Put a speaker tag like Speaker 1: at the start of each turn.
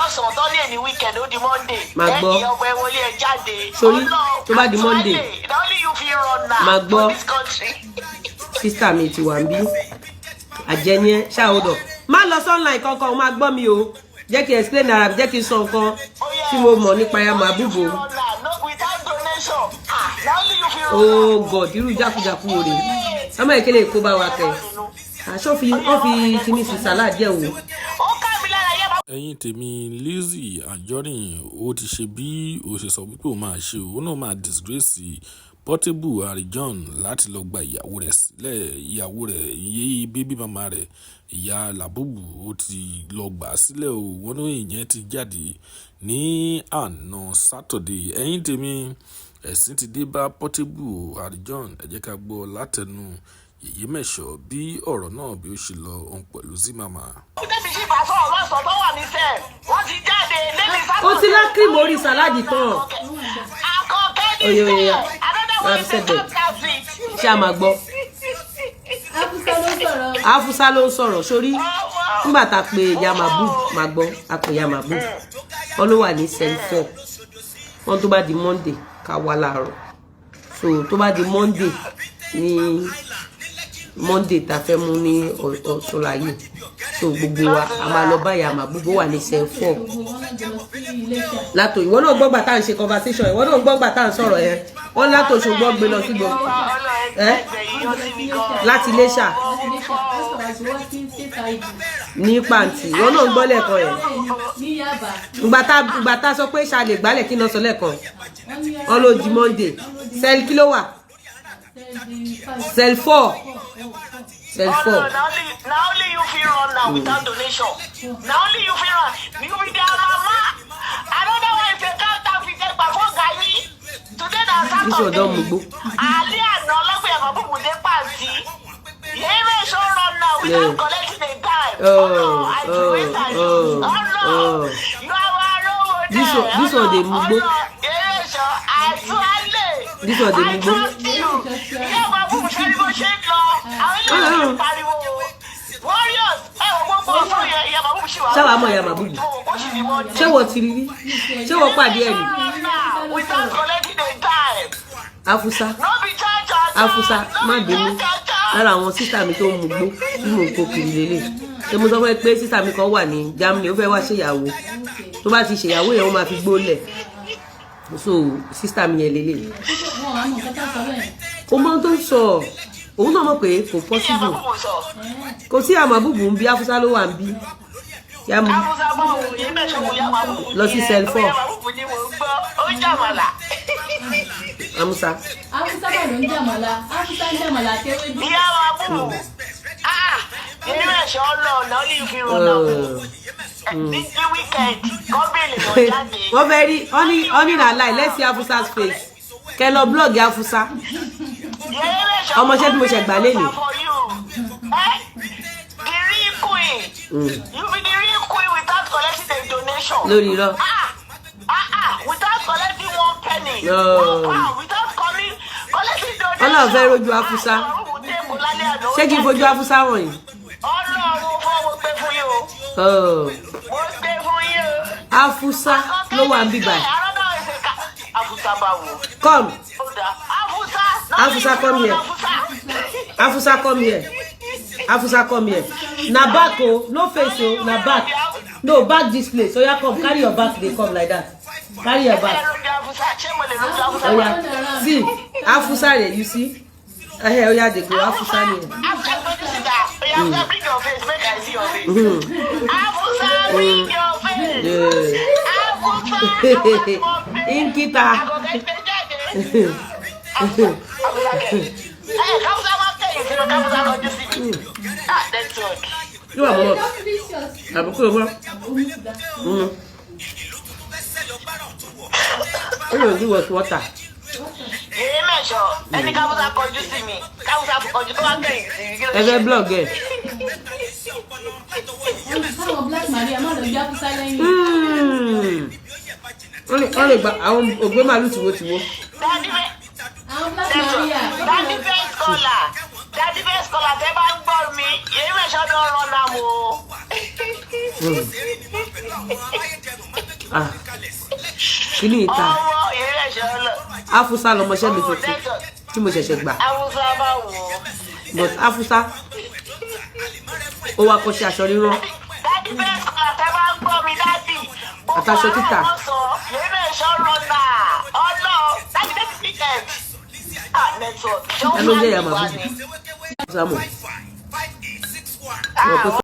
Speaker 1: Lọ́sàn-án tó ní èní weekend, ó di Monday.
Speaker 2: Máa
Speaker 1: Ẹ
Speaker 2: gbọ́.
Speaker 1: kì í ọmọ ẹ wọlé, ẹ jáde.
Speaker 2: Sórí,
Speaker 1: Ọlọ́run,
Speaker 2: tó bá di Monday.
Speaker 1: Actually, na only you fit run now
Speaker 2: Máa gbọ́.
Speaker 1: for this country.
Speaker 2: Sister mi ti wà ń bí àjẹni ẹ ṣáà má lọ sí online kankan. O máa gbọ́ mi o. Jẹ́ kí n explain ara mi, jẹ́ kí n sọ nǹkan tí mo mọ̀ nípa ya Màbúbò.
Speaker 1: Without donation. Ah, na only you fit run.
Speaker 2: Oh God, irú jákujàku wo rèé? Ọmọ ìkẹlẹ kó bá wa kẹ aṣọ fi wọn fi kíní sí salad díẹ̀ wò.
Speaker 1: Ó ká mi lára yẹ́ bá.
Speaker 3: Ẹ̀yin tèmi, Lizzy Anjorin ó ti ṣe bí ó ṣe sọ wípé òun máa ṣe, òun náà máa disgrace Portable Arijan láti lọ gba ìyàwó rẹ̀ sílẹ̀. Ìyàwó rẹ̀, iye baby mama rẹ̀, ìyá Làbúbù, ó ti lọ gbà á sílẹ̀ o. Wọ́n ní ìyẹn ti jáde ní àná Saturday. Ẹ̀yin tèmi, ẹ̀sìn ti dé bá Portable Arijan. Ẹ jẹ́ ká gbọ́ látẹnu Yèyé Mẹ̀ṣọ́ bí ọ̀rọ̀ náà bí ó ṣe lọ òun pẹ̀lú Zimama.
Speaker 1: Tẹ́mi sì bá sọ̀rọ̀ lọ́sàn-án tó wà ní sẹ́ẹ̀. Wọ́n ti jáde lẹ́ni Saturday.
Speaker 2: Ó ti lá cream orí salad tán.
Speaker 1: Àkọ́kẹ́ ní
Speaker 2: Oye, oye,
Speaker 1: sẹ́ẹ̀. Another
Speaker 2: máa
Speaker 1: one
Speaker 2: fi
Speaker 1: is a
Speaker 2: sẹ́gbẹ̀ẹ́.
Speaker 1: counterfeit.
Speaker 2: Ṣé a máa gbọ́?
Speaker 4: Afusa ló sọ̀rọ̀.
Speaker 2: Afusa ló ń sọ̀rọ̀ sórí. Nígbà tá a pe ìyá Màbúb, máa gbọ́, a pe ìyá Màbúb, wọn ló wà ní cell 4. Wọn tó bá di Monday, ká wá láàárọ̀. So tó bá di Monday, ní Monday tá a fẹ́ mú ní ọ̀túnla yìí, so gbogbo wa a máa lọ bá ìyá Màbúb, ó wà ní cell 4.
Speaker 4: Gbogbo wọn náà jọ lọ sí Iléṣà.
Speaker 2: Látò ìwọ náà gbọ́gbà tá à ń ṣe conversation, ìwọ náà gbọ́gbà tá à ń sọ̀rọ̀ yẹn. Wọ́n látò ṣùgbọ́n gbé lọ sígbọ́ ẹ́ láti Iléṣà.
Speaker 4: Láti Iléṣà, pásítọ̀ àti wá sí State ID.
Speaker 2: Ní pàǹtí, ìwọ náà gbọ́ lẹ́ẹ̀kan yẹn.
Speaker 4: Ní Yaba.
Speaker 2: Ìgbà tá sọ pé ṣá lè gbálẹ̀, kí náà sọ lẹ́ẹ̀kan?
Speaker 4: Wọ́n ní
Speaker 2: Wọ́n ló di Monday. Cell kí ló wà?
Speaker 4: Cell 5.
Speaker 2: Cell 4, cell
Speaker 1: Oh,
Speaker 2: 4.
Speaker 1: no, na only you fit run now without donation. Na only you fit run. You be their mama. Another one is a counterfeit. Ẹgbà fún Gani. Today na
Speaker 2: This one don
Speaker 1: Saturday.
Speaker 2: mugbó.
Speaker 1: Alẹ́ àná ọlọ́gbìn ẹ̀kọ́ bùbù dé pàǹtí. Yéé ṣó run now without collecting a dime.
Speaker 2: Oh,
Speaker 1: Oh, no, I
Speaker 2: oh,
Speaker 1: wait and
Speaker 2: oh,
Speaker 1: oh, no.
Speaker 2: oh.
Speaker 1: You are our role
Speaker 2: This
Speaker 1: model.
Speaker 2: one dey mugbó.
Speaker 1: Yéé ṣó àtúwálé.
Speaker 2: This one dey
Speaker 1: I
Speaker 2: mugbó.
Speaker 1: trust you. Ìyá ọmọ bùbù ṣe ni bó ṣe ń lọ. Àwọn ilé ìwé ti pariwo. Warriors, ẹ wò gbogbo ọ̀sán yẹn, ìyá bàbá ṣì wà.
Speaker 2: Ṣáwa mọ̀ ìyá Màbúbù?
Speaker 1: Ó sì ní wọ́n
Speaker 2: Ṣé wọ́n ti rí rí? Ṣé wọ́n pàdé ẹ̀ rí?
Speaker 1: Without collecting a dime.
Speaker 2: Afusa.
Speaker 1: No be cha-cha-cha.
Speaker 2: Afusa, má
Speaker 1: No be
Speaker 2: bínú.
Speaker 1: cha-cha-cha.
Speaker 2: Lára àwọn sister mi tó ń mugbó tí mò ń kó kiri lélẹ̀, ṣé mo sọ fún ẹ pé sister mi kan wà ní Germany, ó fẹ́ wá ṣèyàwó? Tó bá ti ṣèyàwó yẹn, ó máa fi gbó lẹ̀. So sister mi yẹn lélẹ̀.
Speaker 4: Wọn àwọn nǹkan tá a sọ bẹ́ẹ̀.
Speaker 2: Ó mọ ohun tó ń sọ, òun náà mọ̀ pé kò
Speaker 1: Ìyá
Speaker 2: possible.
Speaker 1: bàbá sọ.
Speaker 2: Kò sí àmàbùbù ń bí, Afusa ló wà ń bí. Yá mu.
Speaker 1: Afusa báwo? Yìí mẹ́sàn-án wò yá bàbá.
Speaker 2: Lọ sí cell 4.
Speaker 1: Ìyá bàbá ni mo gbọ́. Ó jàmàlà.
Speaker 2: Amusa.
Speaker 4: Afusa bá ló ń jàmàlà, Afusa ń jàmàlà àtẹwédú.
Speaker 1: Ìyá bàbá. Ah! Yìí mẹ́sàn-án lọ, na only you fit run now. Ní weekend, kọ́bìnrin ló jáde.
Speaker 2: Wọ́n fẹ́ rí wọ́n ní na lie. Let's see Afusa's face. Kẹ lọ blog Afusa. Ọmọọṣẹ́ tí mo ṣẹ̀ gbà lénìí.
Speaker 1: For you. Eh? The real queen. You be the real queen without collecting a donation.
Speaker 2: Lórí irọ́.
Speaker 1: Ah, ah, ah, without collecting one penny.
Speaker 2: No.
Speaker 1: £1 without coming, collecting donation.
Speaker 2: Ọlọ́run fẹ́ rójú Afusa. Ṣé kí n fojú Afusa wọ̀nyí?
Speaker 1: Ọlọ́run fọ́, mo gbé fún yín o.
Speaker 2: Oh.
Speaker 1: Mo gbé fún yín o.
Speaker 2: Afusa ló wà ń bí báyìí.
Speaker 1: Afusa báwo?
Speaker 2: Come.
Speaker 1: Ó dáa. Afusa.
Speaker 2: Afusa, come here. Afusa, come here. Afusa, come here. Na back o, no face o, na back. No back, this place. Oya, come, carry your back, dey come like that. Carry your back. Oya, see Afusa re, you see. Oya, dey go. Afusa ni.
Speaker 1: Afusa, bring your face, make I see your face. Afusa, bring your face. Afusa,
Speaker 2: Nkita.
Speaker 1: Afusa kẹ̀. Ẹ káfúsá máa kẹ́yìn sínú káfúsá kọjú sí mi. Ah, network.
Speaker 2: Yóò wà mọ́.
Speaker 4: Delicious.
Speaker 2: Àbùkù ló mọ́.
Speaker 4: Omi ti dá.
Speaker 2: Ó lè do with water.
Speaker 1: Èyí mẹ́sọ̀, ẹni káfúsá kọjú sí mi. Káfúsá kọjú tó wá kẹ́yìn sí mi. Kí ló
Speaker 2: Ẹ fẹ́
Speaker 1: ṣe?
Speaker 2: blog ẹ̀.
Speaker 4: Káwọn Black Maria má lọ gbé Afusa lẹ́yìn.
Speaker 2: Wọ́n lè gba àwọn ògbé màálù tìwótìwó.
Speaker 1: Daddy bẹ́ẹ̀.
Speaker 4: Àwọn Black Maria.
Speaker 1: Daddy best caller. Daddy best caller, tẹ́ bá ń gbọ́ mi. Èyí mẹ́sọ̀ don run am o.
Speaker 2: Ah, kíní ìta.
Speaker 1: Ọmọ ìrẹsẹ̀ ọlọ.
Speaker 2: Afusa lọmọṣẹ́ mi tuntun tí mo ṣẹ̀ṣẹ̀ gbà.
Speaker 1: Awúsá bá wò ó.
Speaker 2: But Afusa, ó wá kọ́ṣẹ́ aṣọ rírán
Speaker 1: Daddy, bẹ́ẹ̀ sọ àtẹ bá ń gbọ́ mi, daddy.
Speaker 2: àtàṣọ títà.
Speaker 1: Ìrẹsẹ̀ ọlọ́nà ọlọ́ daddy, daddy weekend. Ah, network.
Speaker 2: Ẹ ló ń jẹ́ ìyá màbúù. Sámù.
Speaker 1: Ah.